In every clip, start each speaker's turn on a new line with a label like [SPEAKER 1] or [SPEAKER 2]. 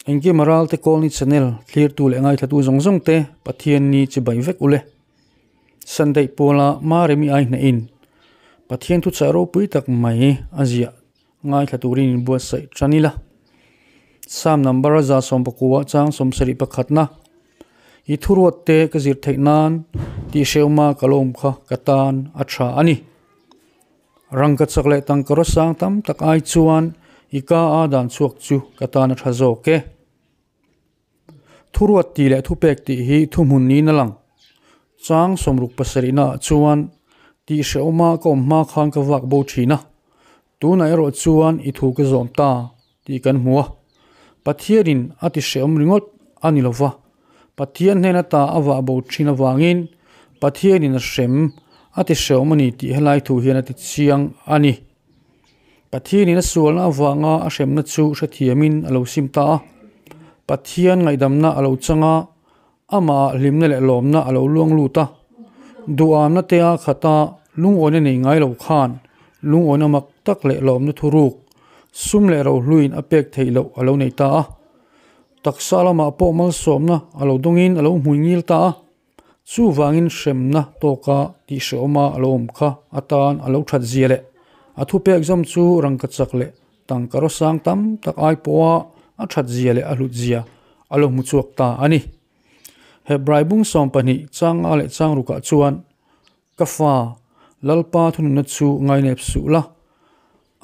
[SPEAKER 1] Engkim a ralte Kawlni channel thlirtu leh ngaithlatu zawng zawng te Pathian ni chibai vek ule. Sunday pawla Maremi ai hnahin Pathian thuchah ropui tak mai a ziah ngaithla turin in buatsaih tan ila. Psalm number a 119 chang 71 na i thuruat te ka zir theih nan tih hrehawma ka lawm kha ka tan a tha a ni. Rangka chak leh tangka raw sang tam tak ai chuan i ka a dan chhuak chu ka tan a tha zawk e. Thuruat tih leh thupek tih hi thuhmun niin a lang. Chang 67 naah chuan tih hrehawma ka awm hma khan ka vak bo thin a, tunah erawh chuan i thu ka zawm ta tih kan hmu a. Pathianin a ti hrehawm ringawt a ni lova, Pathian hnen ata a vah bo thin avangin Pathianin a hrem a ti hrehawm a ni tih helai thu hian a ti chiang a ni. Pathianin a sualna avanga a hremna chu hrethiamin a lo sim ta a. Pathian ngaihdamna a lo chang a, amah hlimna leh lawmna a lo luang lut a. Duhamna te a khat a, lungawina nei ngai lo khan lungawina mak tak leh lawmna thuruk sum leh rohluin a pek theih loh a lo nei ta a. Taksa lamah pawh malsawmna a lo dawngin a lo hmui ngil ta a, chuvangin hremna tawka tih hrehawma a lo awm kha atan a lo that zia leh a thupek zawm chu rangka chak leh tangka raw sang tam tak ai pawha a that zia leh a hlut zia a lo hmu chhuak ta a ni. Hebrai bung 12 chang a leh chang rukah chuan, Ka fa, Lalpa thununna chu ngainep suh la,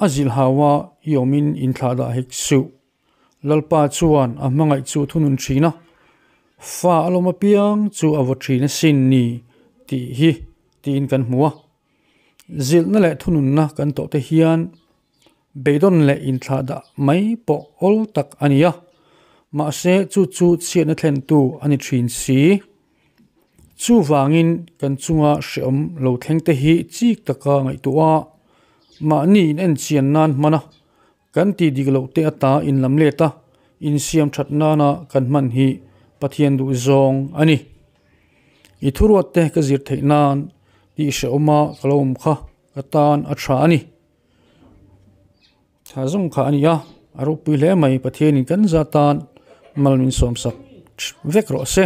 [SPEAKER 1] a zilhau a i awmin inthlahdah hek suh. Lalpa chuan a hmangaih chu thunun thin a, fa a lawm apiang chu a vaw thin asin ni tih hi tiin kan hmu a. Zilhna leh thununna kan tawh te hian beidawn leh inthlahdah mai pawh awl tak a ni a, mahse chu chu chhiatna thlentu a ni thin si. Chuvangin kan chunga hrehawm lo thleng te hi chik taka ngaihtuah a, mahni inenchian nan hman a, Kan tih dik loh te ata inlam let a, insiam that nana kan hman hi Pathian duh zawng a ni. I thuruat te ka zir theih nan tih hrehawma ka lo awm kha ka tan a tha a ni. Tha zawng kha a ni a, a ropui hle mai Pathianin kan za tan mal min sawmsak vek rawh se.